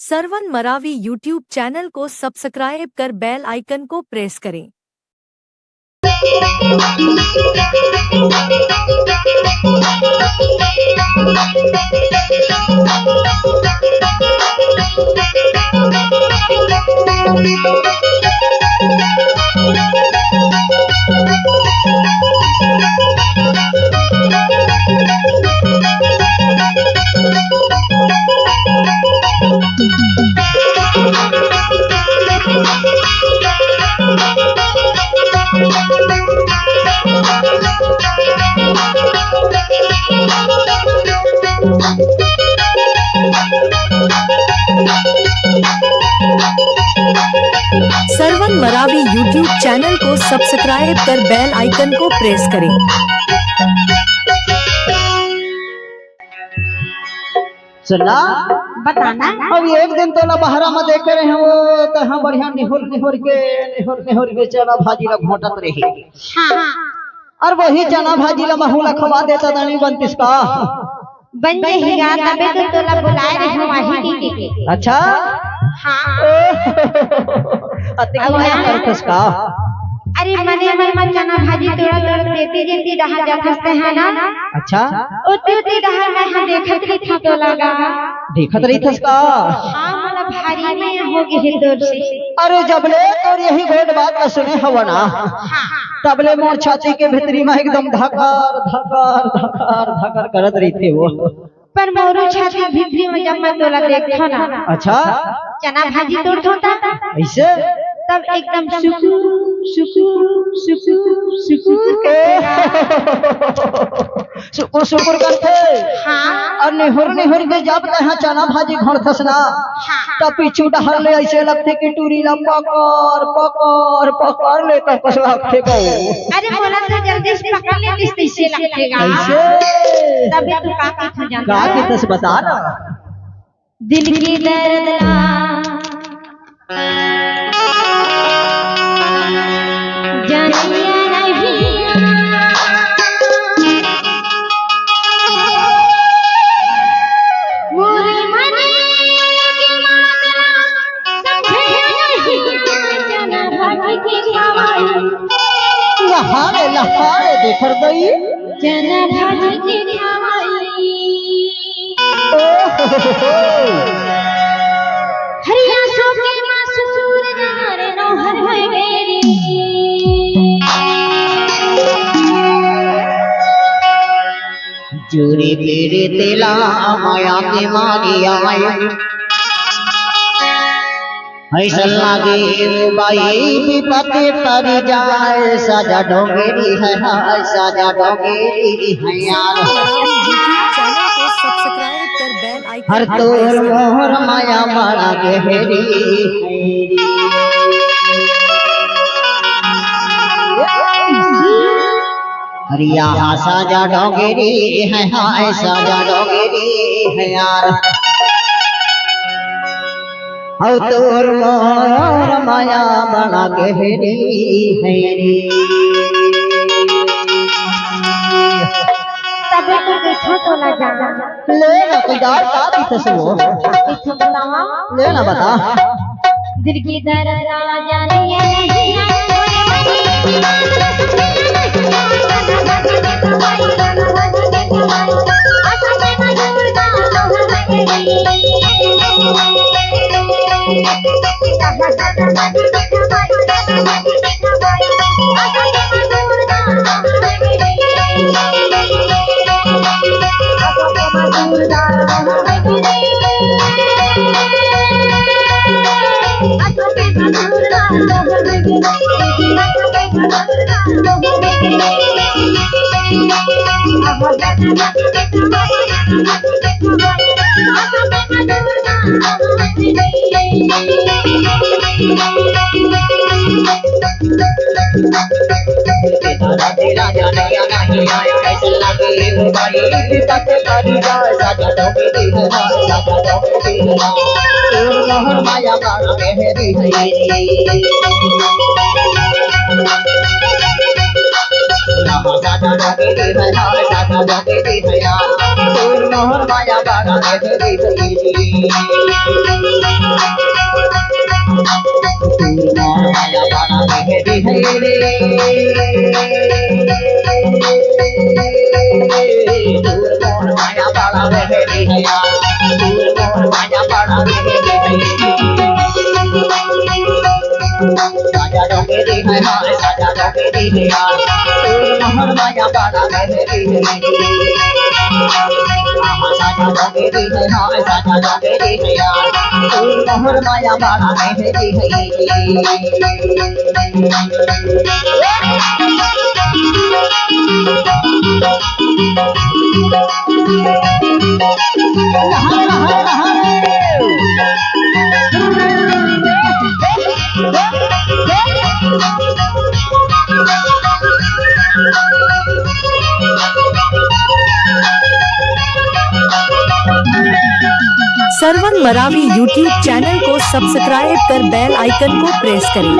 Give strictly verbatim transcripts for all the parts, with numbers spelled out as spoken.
Sarwan Maravi YouTube channel को subscribe कर बेल आइकन को प्रेस करें। सरवन मरावी YouTube चैनल को सब्सक्राइब कर बेल आइकन को प्रेस करें। सुनना। बताना। अब एक दिन तोला बहरा म देखे रहे हो, त हाँ बढ़िया निहुर निहुर के, निहुर निहुर के चना भाजी ला घोंटत रही। हाँ। अउ वही चना भाजी ला महू ला खवा देता, दानी बनतिस का? बन जही गा, तभे तो तोला बुलाए रहे हो, आही के। अच्छा। हाँ। अतिक अब मया ना। करथस का? अरे मने मन म चना भाजी तोड़ा तोड़ा देती जेती डहा जाथस ते हा ना। अच्छा। ओती ओती डहा मैं हा देखत रहिथों तोला गा। देखत रहिथस का? हाँ, मोला भारी मया हो गे हे तोर से। अरे जब ले तोर यही गोठ बात ला सुने हवं ना, हाँ। तब ले मोर छाती के भीतरी म एकदम धकार धकार धकार धकार करत रहिथे वो। पर मोरो छाती भीतरी म जब मैं तोला देखथों ना, अच्छा। चना भाजी तोड़थों ता, अइसे? तब एकदम सुकुर, सुकुर, सुकुर, सुकुर करथे। सुकुर, सुकुर करथे। हाँ। अउ निहुर, निहुर के जब तैं हा चना भाजी घोंटथस ना, हाँ। त पीछू डहर ले अइसे लगथे कि टूरी ला पकड़, पकड़, पकड़ लेथस कस लगथे गो। अरे मोला तो जल्दी से पकड़ लेतिस तइसे लगथे गा। अइसे? तभे तो का कहिथों जानथस? का कहिथस बता ना। दिल के दर्द ला जानिया नहीं। मोरे मन के मामला समझे नहीं। चना भाजी के खवाई। लहारे, लहारे देखर गई। चना भाजी के खवाई। ओ हो हो हो। हरिया सो के मसूर दार नौहर है मेरी। जुरी पीरी तेला मया के मारिया। अइसन लागे बाई बिपत परि जाए, साजा डोंगरी है, हाय साजा डोंगरी है यार। YouTube चैनल को सब्सक्राइब कर बेल आइकन हर पर तोर प्रेस करें। मोर माया बड़ा गहरी है रे। अरे यहाँ साजा डोंगरी है, हाय साजा डोंगरी है यार। अउ तोर मोर माया बड़ा गहरी है रे। तभे तो कहिथों तोला जाना। ले ना, कोई यार का कहिथस वो? कहिथों बतावा। ले ना बता। दिल की दर्द ना जाने ये नहीं। सरवन मरावी YouTube चैनल को सब्सक्राइब कर बेल आइकन को प्रेस करें।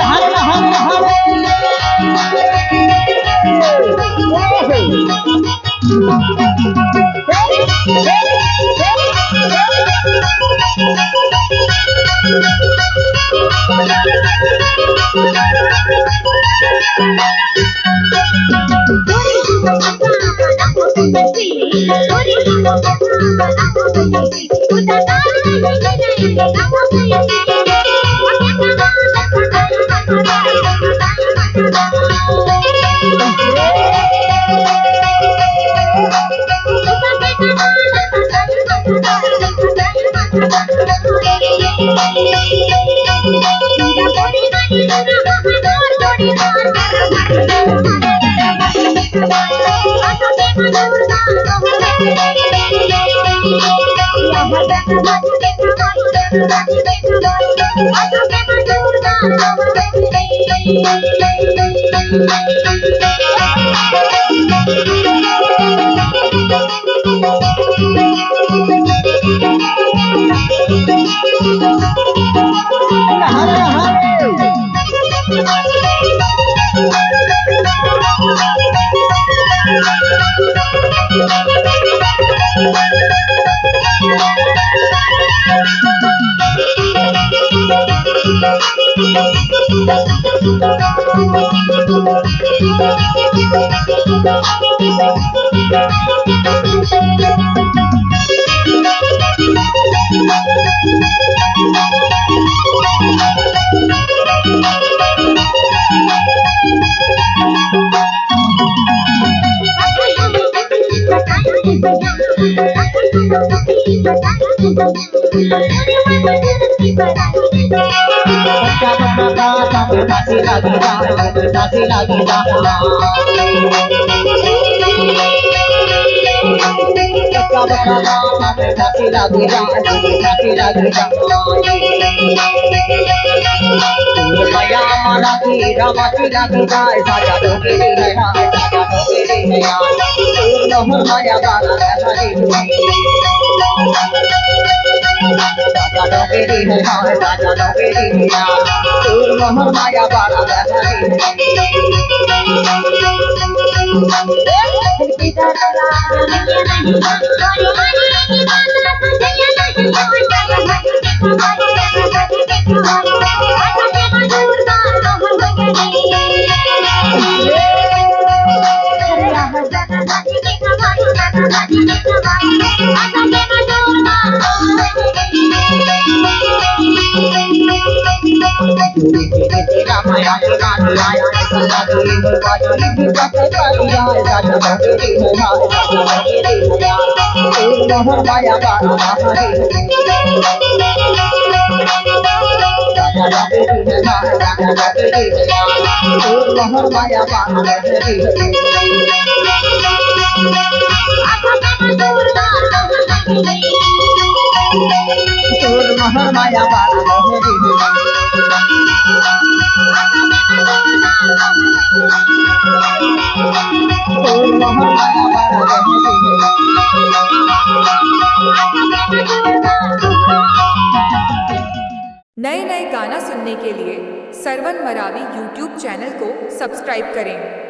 नए नए गाना सुनने के लिए सरवन मरावी YouTube चैनल को सब्सक्राइब करें।